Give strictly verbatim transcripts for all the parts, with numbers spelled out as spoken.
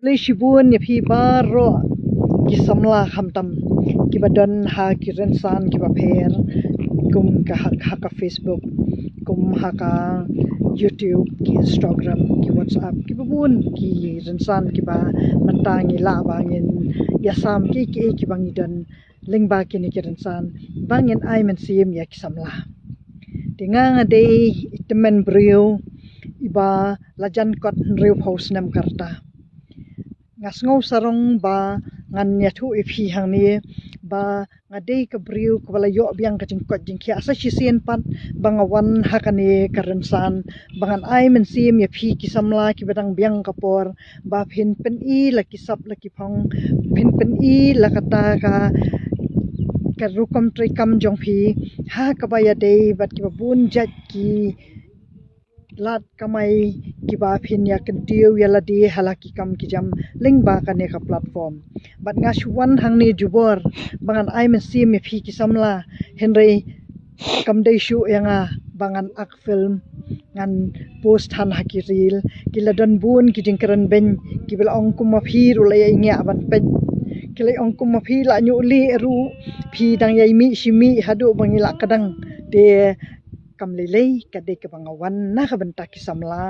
Khublei shibun ïa phi baroh ki samla khamtam kiba don ha ki rynsan kiba pher, kum ka ha, ha ka Facebook, kum ha ka YouTube, ki Instagram, ki WhatsApp, kiba bun ki rynsan kiba mynta ngi lah ba ngin ïasam ki, ki, kiba ngi don lyngba kine ki rynsan ba ngin ai mynsiem ïa ki samla. Te nga nga dei i tymmen briew iba la jan kot hynriewphew snem ka rta. Nga sngew sarong ba ngan ïathuh ïa phi hangne ba nga dei ka briew kaba la ïoh biang ka jingkoit jingkhiah sa shisien pat ba nga wan ha kane ka rynsan ba ngan ai mynsiem ïa phi ki samla kiba dang biang ka por ba phin pyni la ki sap la ki phong, phin pyni la kata ka, ka rukom treikam jong phi ha kaba ïadei bad kiba bun jait ki lad kamai kiba phin ïa kyntiew ïa lade ha la ki kam ki jam lyngba kane ka platform. Bad nga shu wan hangne jubor ba ngan ai mynsiem ïa phi ki samla, hynrei kam dei shuh ïa nga ba ngan ak film, ngan post than ha ki reel. Ki la don bun ki jingkren beiñ kiba la ong kum ma phi ruh la ïa ngiah ban peit. Ki la ong kum ma phi la ñiuh lieh ruh, phi dang ïai mih shi mih haduh ba ngi la kdang. Te kam lei lei ka dei kaba nga wan na ka bynta ki samla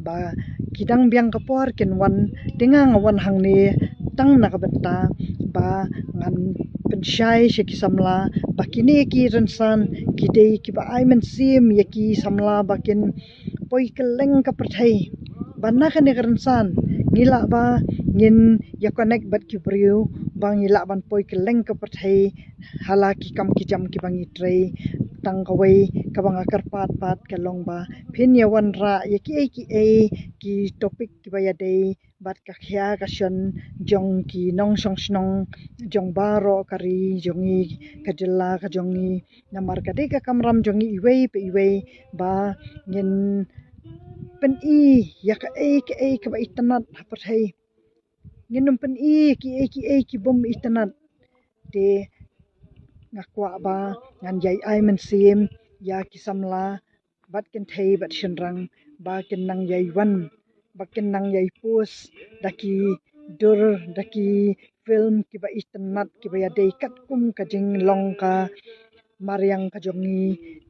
ba ki dang biang ka por kin wan, te nga nga wan hangne tang na ka bynta ba ngan pynshai sha ki samla ba kine ki rynsan ki dei kiba ai mynsiem ïa ki samla ba kin poi kylleng ka pyrthei. Ba na kane ka rynsan ngi lah ba ngin ïa connect bad ki briew ba ngi lah ban poi kylleng ka pyrthei ha la ki kam ki jam kiba ngi trei. Tang kawei kaba nga kyrpad pat ka long ba phin ïa wanrah ïa kiei kiei ki topic kiba ïadei bad ka khia ka shon jong ki nongshong shnong jong baroh ka ri jong ngi, ka jylla ka jong ngi. Namar ka dei ka kamram jong ngi iwei pa iwei ba ngin pyni ïa kaei kaei kaba itynnat ha pyrthei. Ngin ym pyni kiei kiei ki bym itynnat. Te nga kwah ba ngan ïai ai mynsiem ïa ki samla bad kynthei bad shynrang ba kin nang ïai wan, ba kin nang ïai post da ki dur, da ki film kiba itynnat kiba ïadei katkum ka jinglong ka mariang ka jong ngi,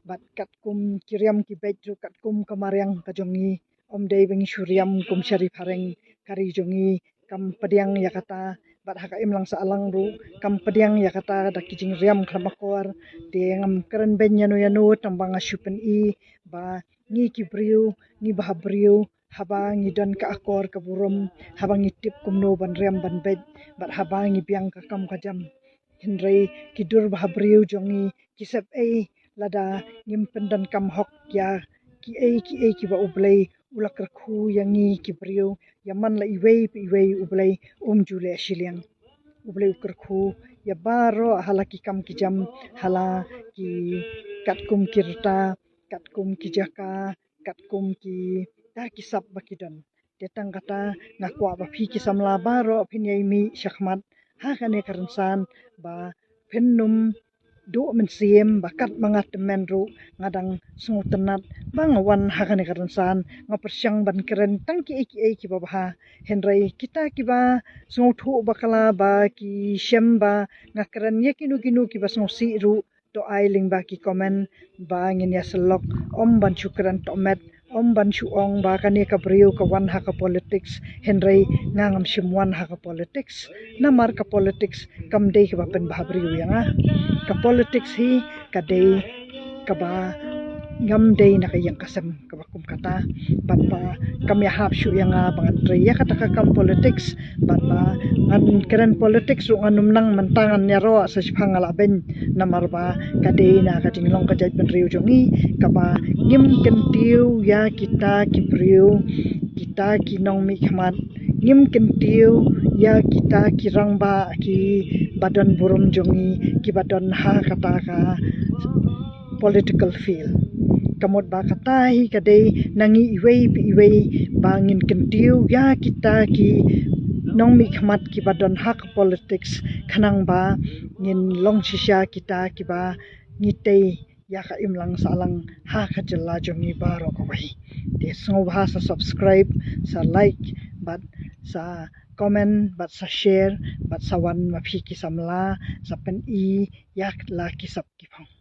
bad katkum ki riam ki beit ruh katkum ka mariang ka jong ngi. Ym dei ba ngi shu riam kum sha ri phareng, ka ri jong ngi kam pdiang ïa kata, bad ha ka imlang sahlang ruh kam pdiang ïa kata da ki jingriam khlem akor. Te ngam kren beiñ ïano ïano tang ba nga shu pyni ba ngi ki briew ngi bha briew haba ngi don ka akor ka burom, haba ngi tip kumno ban riam ban beit, bad haba ngi biang ka kam ka jam. Hynrei ki dur bha briew jong ngi ki sep ei lada ngim pyndonkam hok ïa kiei kiei kiba U Blei u la kyrkhu ïa ngi ki briew. Ïa man la iwei pa iwei U Blei um ju leh shiliang. U Blei u kyrkhu ïa baroh ha la ki kam ki jam, ha la ki katkum ki rta, katkum ki jaka, katkum kita ki sap ba ki don. Te tang kata nga kwah ba phi ki samla baroh phin ïai mih shakhmat ha kane ka rynsan ba phin ym duh mynsiem ba katba nga tymmen ruh nga dang sngewtynnat ba nga wan ha kane ka rynsan. Nga pyrshang ban kren tang kiei kiei kiba bha, hynrei kita kiba sngewthuh bakla ba ki shem ba nga kren ïa kino kino kiba sngewsih ruh, to ai lyngba ki comment ba ngin ïa sylok. Ym ban shu kren tohmet, ym ban shu ong ba kane ka briew ka wan ha ka politics, hynrei nga ngam shym wan ha ka politics. Namar ka politics kam dei kaba pynbha briew ïa nga. Ka politics hi ka dei kaba ngam dei na ka ïing ka sem kaba kum kata. Bad ba kam ïahap shuh ïa nga ba ngan trei ïa kata ka kam politics, bad ba ngan kren politics ruh ngan ym nang, mynta ngan ïaroh sa shiphang nga lah beiñ. Namar ba ka dei na ka jinglong ka jaitbynriew jong ngi kaba ngim kyntiew ïa kita ki briew, kita ki nongmihkhmat, ngim kyntiew ïa kita ki rangbah kiba don burom jong ngi kiba don ha kata ka political field. Ka mut ba kata hi ka dei na ngi iwei pa iwei ba ngin kyntiew ïa kita ki nongmihkhmat kiba don ha ka politics, khnang ba ngin long shisha kita kiba ngi tei ïa ka imlang sahlang ha ka jylla jong ngi baroh kawei. Te sngewbha sa subscribe, sa like, bad sa comment bad sa share bad sa wan ma phi ki samla sa pyni ïa la ki sap ki phong.